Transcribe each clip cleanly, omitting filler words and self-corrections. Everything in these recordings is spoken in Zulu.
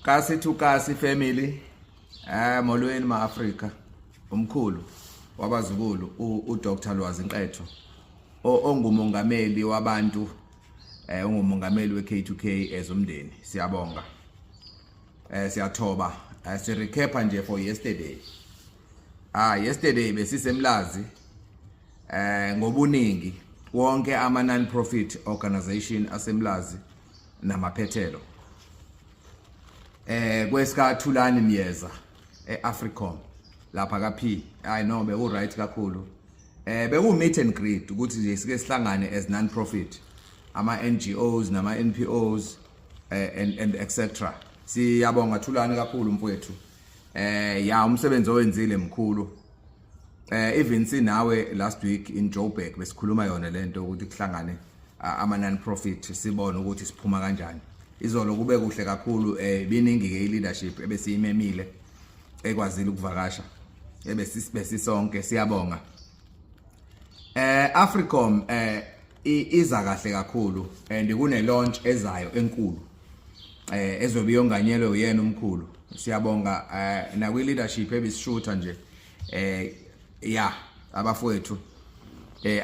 Kasi to Kasi family. Molweni maAfrika. Umkhulu wabazukulu uDr Lwazi Nqetho ongumongameli wabantu, ungumongameli weK2K ezomndeni. Siyabonga. Siyathoba. Si recap nje for yesterday. Yesterday besisemlazi ngobuningi wonke ama non-profit organization asemlazi namaphethelo. Kwesika Thulani Myeza eAfricom lapha ka P. I know beku right kakhulu. Beku meet and greet ukuthi nje sike sihlangane as non-profit, ama NGOs nama NPOs and etc. Siyabonga Thulani kakhulu mfowethu. Ya, umsebenzi owenzile mkhulu. Even sinawe last week in Joburg besikhuluma yona lento ukuthi kuhlangane ama non-profit, sibone ukuthi siphuma kanjani. Izolo kube kuhle kakhulu, biningi ke leadership ebesiyimemile ekwazile ukuvakasha ebesisonke, siyabonga. Africom iza kahle kakhulu and kune launch ezayo enkulu ezobe yonganyelwe uyena umkhulu. Siyabonga nakwi leadership ebisishutha nje, ya, abafowethu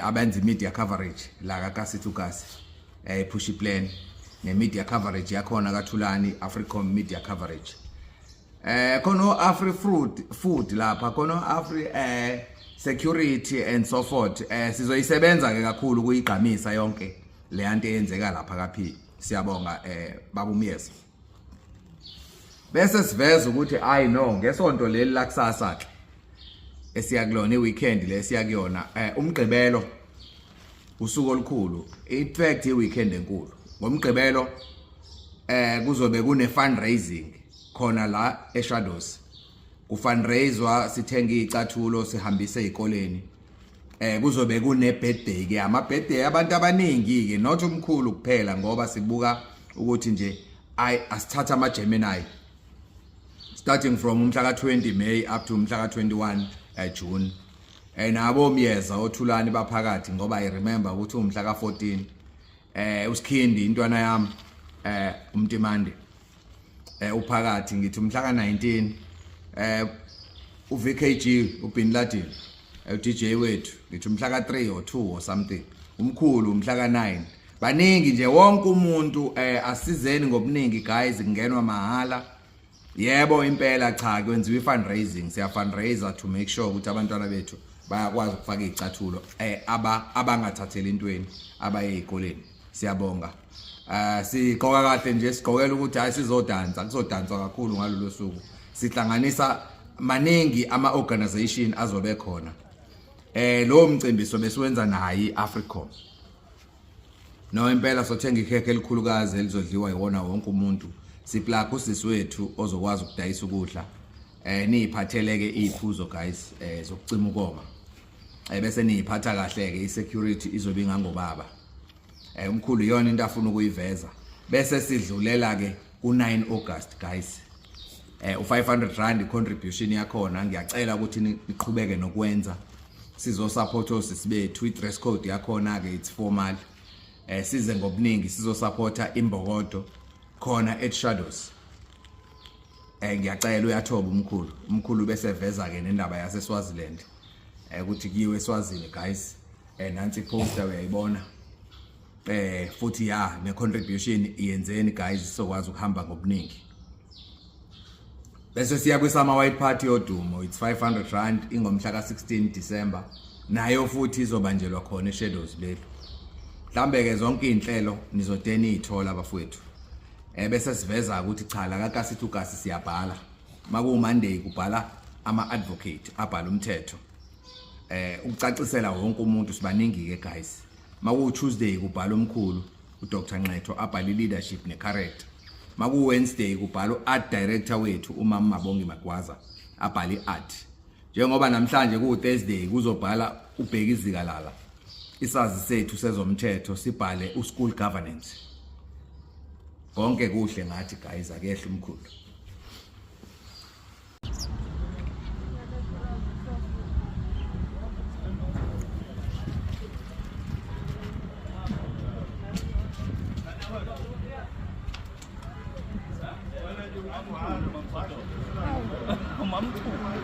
abenza media coverage la kaKasi to Kasi, push plan ne media coverage yakhona kaThulani, Africom media coverage. Khona Afri Fruit Food lapha, khona Afri security and so forth. Sizoyisebenza ke kakhulu kuyigqamisa yonke le yanto eyenzeka lapha kaP. Siyabonga baba uMyeza. Bese siveza ukuthi I know ngesonto leli la kusasa ke esiya kulona, iweekend le siya kuyona, umgqibelo usuku olukhulu, in fact iweekend enkulu. Ngomgqibelo kuzobe kune fundraising khona la eShadows, kufundraisewa, sithenga izicathulo sihambise ezikoleni. Kuzobe kune birthday ke, ama birthday abantu abaningi ke, not umkhulu kuphela, ngoba sibuka ukuthi nje ay asithatha ama Gemini starting from umhla ka 20 May up to umhla ka 21 June. Nabo Myeza othulani baphakathi, ngoba I remember ukuthi umhla ka 14 uSkhindi intwana yami, umtimande, uphakathi. Ngithi umhla ka 19 uVKG uBin Laden, uDJ wethu, ngithi umhla ka 3 or 2 or something, umkhulu umhla ka 9. Baningi nje wonke umuntu, asizeni ngobuningi guys, kungenwa mahala. Yebo impela, cha, kwenziwa i-fundraising, siya fundraiser to make sure ukuthi abantwana bethu bayakwazi ukufaka izicathulo aba abangathatheli intweni abaye ezikoleni. Siyabonga. Sigqoka kahle nje, sigqokela ukuthi hayi sizodansa, kuzodanswa kakhulu ngalolu suku. Sihlanganisa maningi ama organization azobe khona. Lo mcimbi sobe siwenza nayi iAfricom. No impela sothenga ikhekhe elikhulukazi elizodliwa yiwona wonke umuntu. Siplug usisi wethu ozokwazi ukudayisa ukudla. Niyiphatheleke iziphuzo guys, zokucima ukoma. Bese niyiphatha kahle ke, isecurity izobe ingangobaba. Umkhulu iyona into afuna ukuyiveza. Bese sidlulela ke ku9 August guys. U500 rand contribution yakhona, ngiyacela ukuthi niqhubeke nokwenza, sizo support osisi bethu. I dress code yakhona ke, it's formal. Size ngobuningi, sizo supporta imbokodo khona at Shadows. Ngiyacela, uyathoba umkhulu. Umkhulu bese veza ke nendaba yase Swaziland, ukuthi kuyiwe eSwazini guys. Nansi poster uyayibona. Futhi ya, ne contribution iyenzeni guys, sizokwazi ukuhamba ngobuningi. Bese siya kwisama white party yodumo, it's 500 rand, ingomhla ka 16 December, nayo futhi izobanjelwa khona eShadows lelo. Mhlambe ke zonke inhlelo nizodeni izithola bafowethu. Bese siveza ukuthi cha, la kaKasi to Kasi siyabhala. Maku Monday kubhala ama advocate abhala umthetho. Ukucacisela wonke umuntu, sibaningi ke guys. Maku Tuesday kubhala omkhulu uDr Nqetho abhala leadership ne character. Maku Wednesday kubhala art director wethu uMama Mabongi Magwaza abhala iart. Njengoba namhlanje ku Thursday kuzobhala uBheki Zikalala, isazi sethu sezomthetho, sibhale uschool governance. Konke kuhle ngathi guys, akehle umkhulu. Umamkhulu.